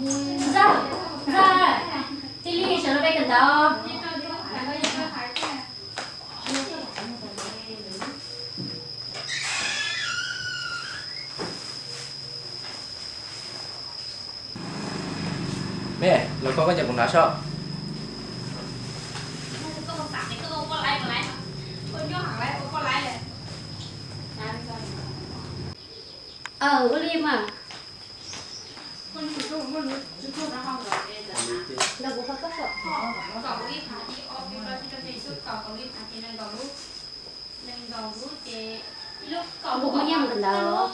Ntxawg, ntxawg, cia li sawv los pe kawm ntawv. Me, los koj koj cov kuv hnav soj. Aw, ua li mas. Nrog kuv koj koj soj. Kuv kuv nyiam mus kawm ntawv.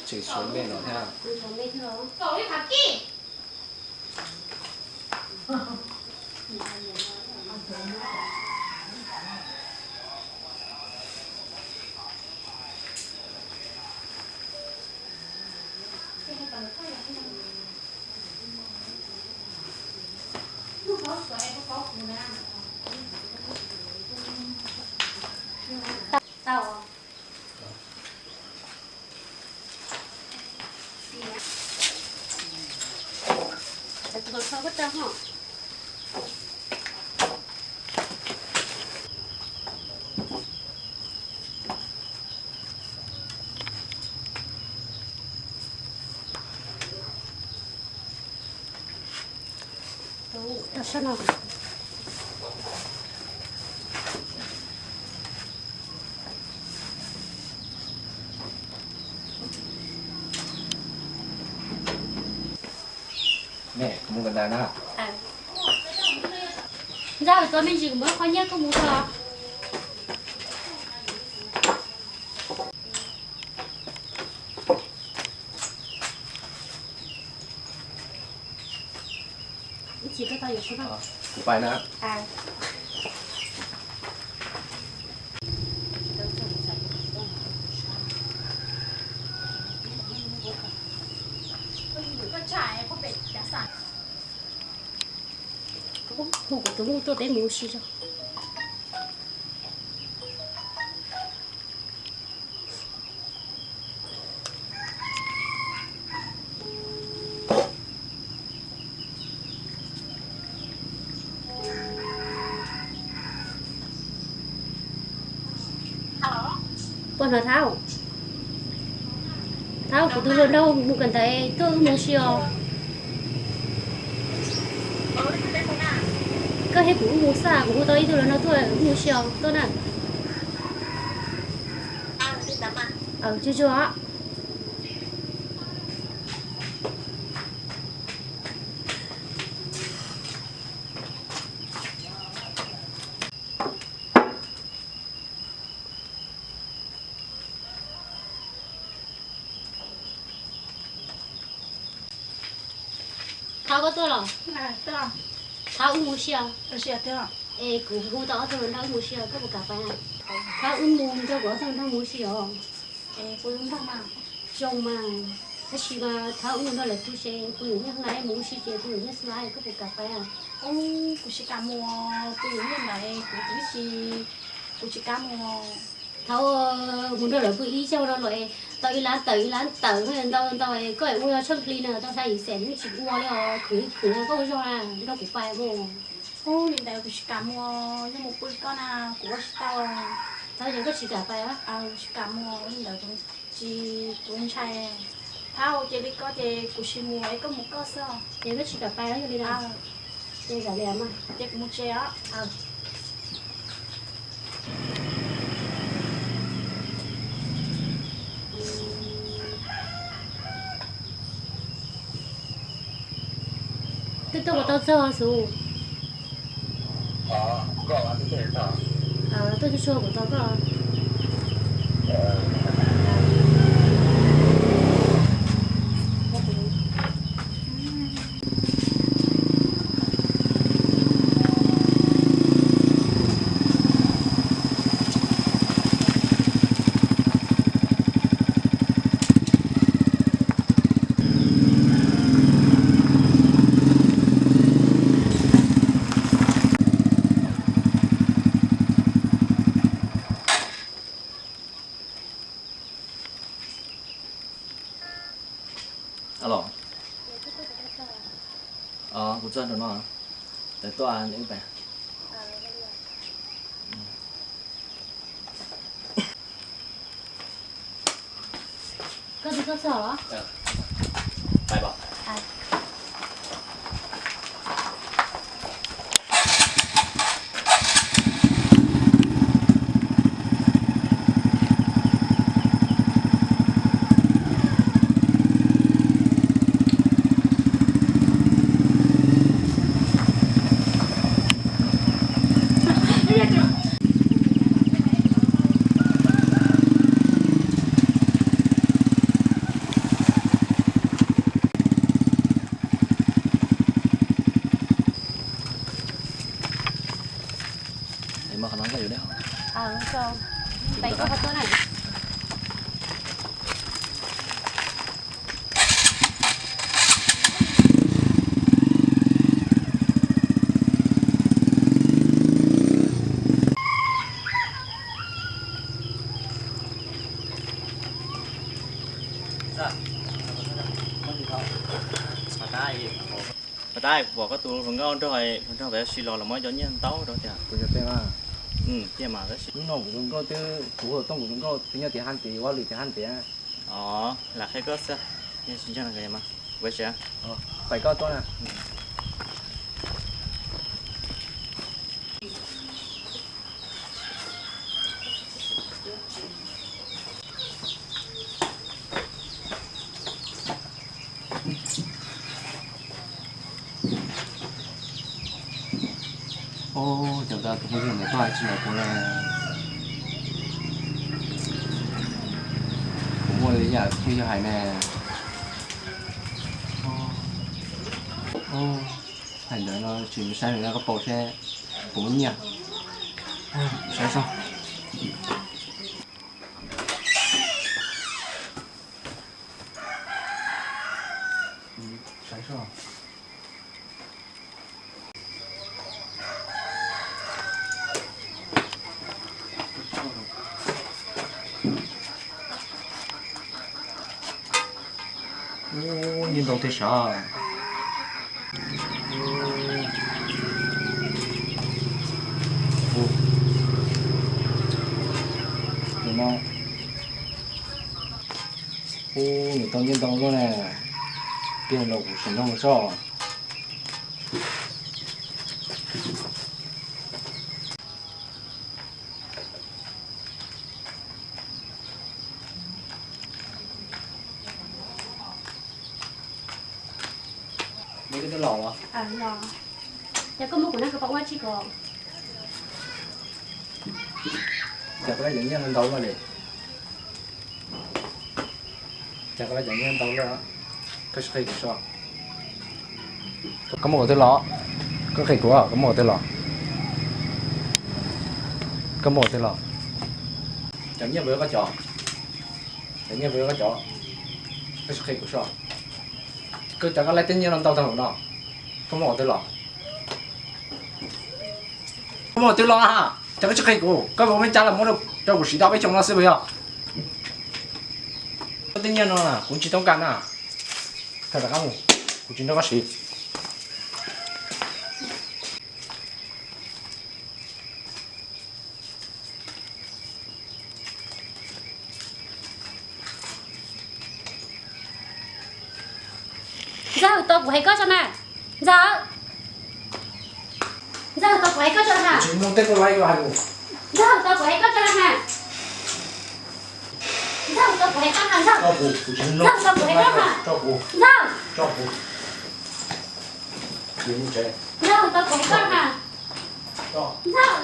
Tseem tshuav me no thiab. Kuv tshuav me thiab los. Tau. Ntxawg, tuav me ntsis kuv muab qhov nyiaj koj mus tso. Ib chim koj tau yuav kuv pais na. Hu kuv tus muj tuaj peb mus ua si tso. Puas hnov Thaub? Thaub, kuv tus hluas nraug mus kawm ntawv tuaj wb mus si os. Koj thiab kuv wb mus xwb, kuv hu tau ib tug hluas nraug tuaj wb mus si os, tuaj na. Tsuag tsuag. Thaub, koj tuaj los? Thaub, wb mus si os. Es kuv hu tau ob tug hluas nraug wb mus si os, koj puas kam pais? Thaub, wb mus nrog kuv ob tug hluas nraug mus si os. Zoo mas, tab sis mas Thaub, wb mus nrog lawv pw ces kuv yuav nyiaj hlais, mus ua si ces kuv yuav nyiaj hlais, koj puas kam pais? Kuv tsis kam mus, kuv yuav nyiaj hlais, kuv twb tsis, kuv tsis kam mus. Thaub, mus nrog lawv pw ib zaug no los tau ib lab tawm ib lab tawm ntau ntau, koj ua tsheej hli no tau xya yim xees tsis ua li os, khwv khwv koj ua zog na, nrog kuv pais mus. Ub, li ntawd kuv tsis kam mus, yog mus pw li koj na kuv ua tsis tau. Thaub, ces koj tsis kam pais? Kuv tsis kam mus, li ntawd kuv tsis, kuv ntshai. Thaub, ces li koj ces kuv tsis mus es koj mus koj xwb. Ces koj tsis kam pais yog li ntawd. Ces kuv mus tsev os. Twb tuaj kuv tau txog xwb. Tuaj tsuag tsuag kuv tos koj. Alo. Kuv txog nraum no, tawm tuaj wb pais. Pas tab, kuv pom koj tus hluas nkauj nrog hluas nraug pem ua si los los muab cov nyiaj ntau rau tiag. Tus yog tej mas. Tiag mas tab sis hnub no kuv tus nkauj twb, kuv hu tooj kuv tus nkauj twb nyob tim hab ntiav, ua lwm tim hab ntiav. Os, lam qhia koj xwb, yog tsis ntseeg los mas ua si. Pais koj tuaj na. Ub, cov ntawd tus phooj ywg ntawd tuaj hais tsis nrog kuv ne. Kuv muaj ib yam phooj ywg hais ne. Hais ntawd no tsis mus saib nws koj paus seb puas muaj nyiaj. Saib seb. Saib seb. Ub, nyiaj ntau tiag sav. Tus no, ub, nws tau nyiaj ntau luaj na. Tiag los kuv sim nrog mus soj. Los, ces koj muab kuv na koj pab ua tsis ko. Cas koj cov nyiaj ntau luaj li? Cas koj cov nyiaj ntau luaj? Koj sim qhia kuv soj. Koj muaj qhov twg los? Koj qhia kuv, koj muaj qhov twg los? Koj muaj qhov twg los? Cov nyiaj puas yog koj cov? Cov nyiaj puas yog koj cov? Koj sim qhia kuv soj. Koj cov koj laij tej nyiaj no ntau tag npaum no, koj muaj qhov twg los? Koj muaj qhov twg los? Cas koj tsis qhia kuv? Koj puas muaj cab los muab rau kuv siv tau peb xyoos no xwb puas yog? Koj tej nyiaj no kuv tsis toob kas na. Thov rov qab mus, kuv tsis nrog koj siv. Ntxawg, tau kuv hais koj tso na. Ntxawg, Ntxawg, tau kuv hais koj tso na. Ntxawg, tau kuv hais koj tso na. Ntxawg, tau kuv hais koj na, Ntxawg. Ntxawg, tau kuv hais koj na. Ntxawg, Ntxawg, tau kuv hais koj na. Ntxawg,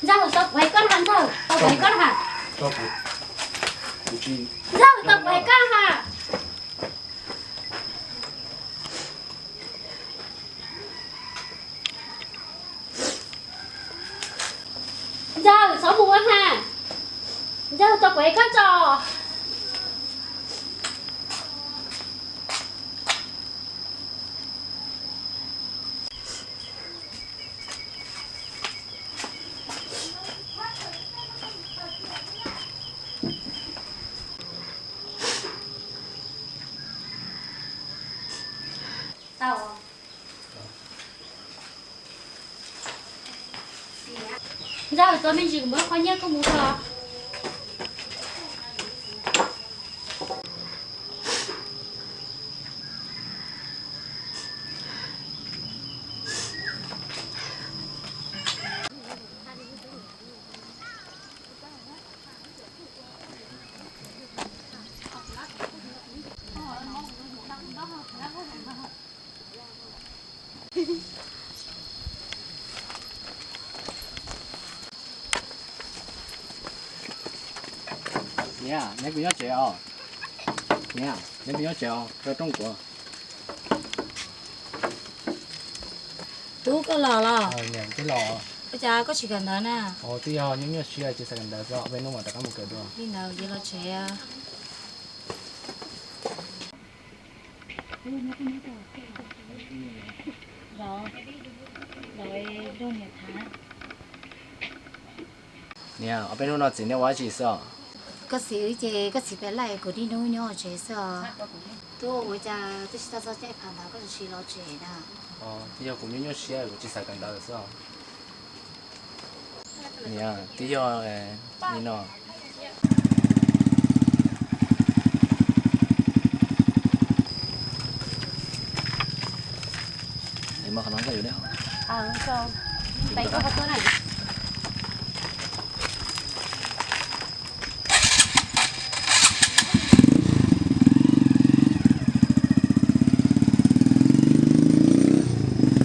Ntxawg, tau kuv hais koj na, Ntxawg, tau kuv hais koj na. Ntxawg, tau kuv hais koj na. Ntxawg, txhob mus ua na. Ntxawg, tau kuv hais koj tso. Tau. Txawm tau me ntsis kuv muab qhov nyiaj koj mus tso. Niam, neb puas nyob tsev os? Niam, neb puas nyob tsev os? Rau rooj kuv. Tub, koj los los? Niam, twb los. Ua cas koj tsis kawm ntawv na? Twb yog nyuaj nyuaj siab ces xav kawm ntawv xwb, peb hnub mam rov qab mus kawm dua. Li ntawd ces los tsev. Niam, ob peb hnub no txiv neb ua dab tsi xwb os? Koj txiv wb ces koj txiv pem laj, kuv niaj hnub nyob hauv tsev xwb os. Tub, ua cas twb tsis tau txog caij phav ntawd koj tsis los tsev na? Twb yog kuv nyuaj nyuaj siab, kuv tsis xav kawm ntawv xwb os. Niam, twb yog li no.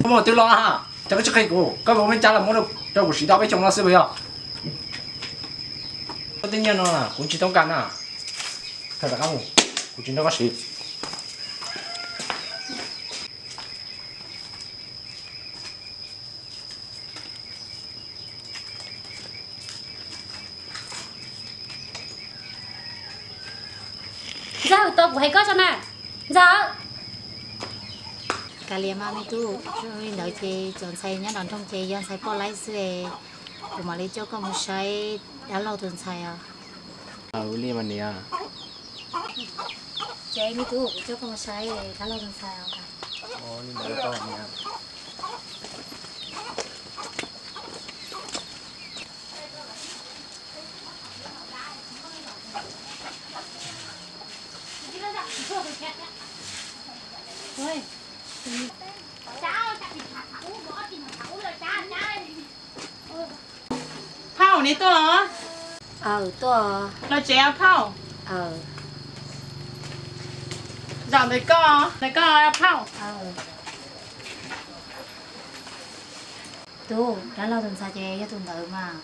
Koj muaj twb los ha, cas koj tsis qhia kuv, koj muab me cab los muab rau kuv siv tau peb xyoos no xwb puas yog? Koj tej nyiaj no kuv tsis toob kas na, koj rov qab mus, kuv tsis nrog koj siv. Ntxawm, tau kuv hais koj tso na. Ntxawm. Kav liam mas me tub, li ntawd ces cov ntxhais nyob nram nroog ces yog ntxhais poj laib xwb, kuv mam li coj koj mus saib dab laug tus ntxhais os. Li mas niam. Ces me tub, kuv coj koj mus saib dab laug tus ntxhais os. Li ntawd tau niam. Phauj, neb tuaj los? Aw, tuaj. Los tsev os Phauj. Zaum ntawm koj, ntawm koj Phauj. Tub, dab laug tus ntxhais ces yog tus ntawd mas.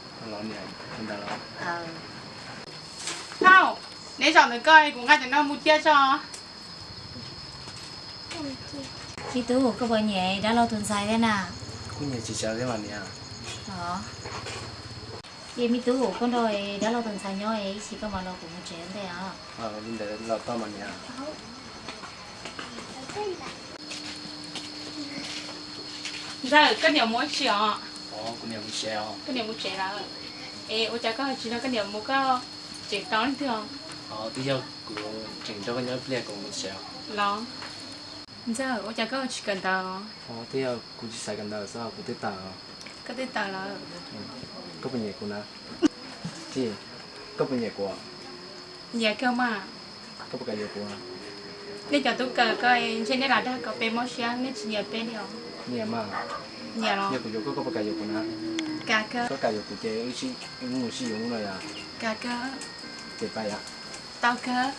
Phauj, neb zaum ntawm koj, kuv nqa cov no mus cia tso. Me tub, koj puas nyiam dab laug tus ntxhais thiab na? Kuj nyiam tsis tsav thiab mas niam. Ces me tub, koj nrog dab laug tus ntxhais nyob ib chim koj mam los kuv mus tsev ntej os. Li ntawd los tau mas niam. Ntxawm, koj niam mus tsev os? Koj niam mus tsev lawm. Es ua cas koj tsis nrog koj niam mus, koj tseem tau leej twg os? Twb yog kuv tseem nrog koj nyob ib pliag kuv mus tsev os. Los, Ntxawm, ua cas koj tsis kawm ntawv? Twb yog kuv tsis xav kawm ntawv xwb, kuv twb tawm. Koj twb tawm lawm. Koj puas nyiam kuv na? Tsis, koj puas nyiam kuv? Nyiam kawg mas. Koj puas kam yuav kuv? Nej cov tub kawm ko ntshe nej lam dag kom peb mob siab, nej tsis nyiam peb li os. Nyiam mas. Nyiam los? Yog kuv yuav koj, koj puas kam yuav kuv na? Kam kawg. Koj kam yuav kuv ces wb sib, wb mus sib yuav hnub no yom? Kam kawg. Ces pais yom. Tau kawg.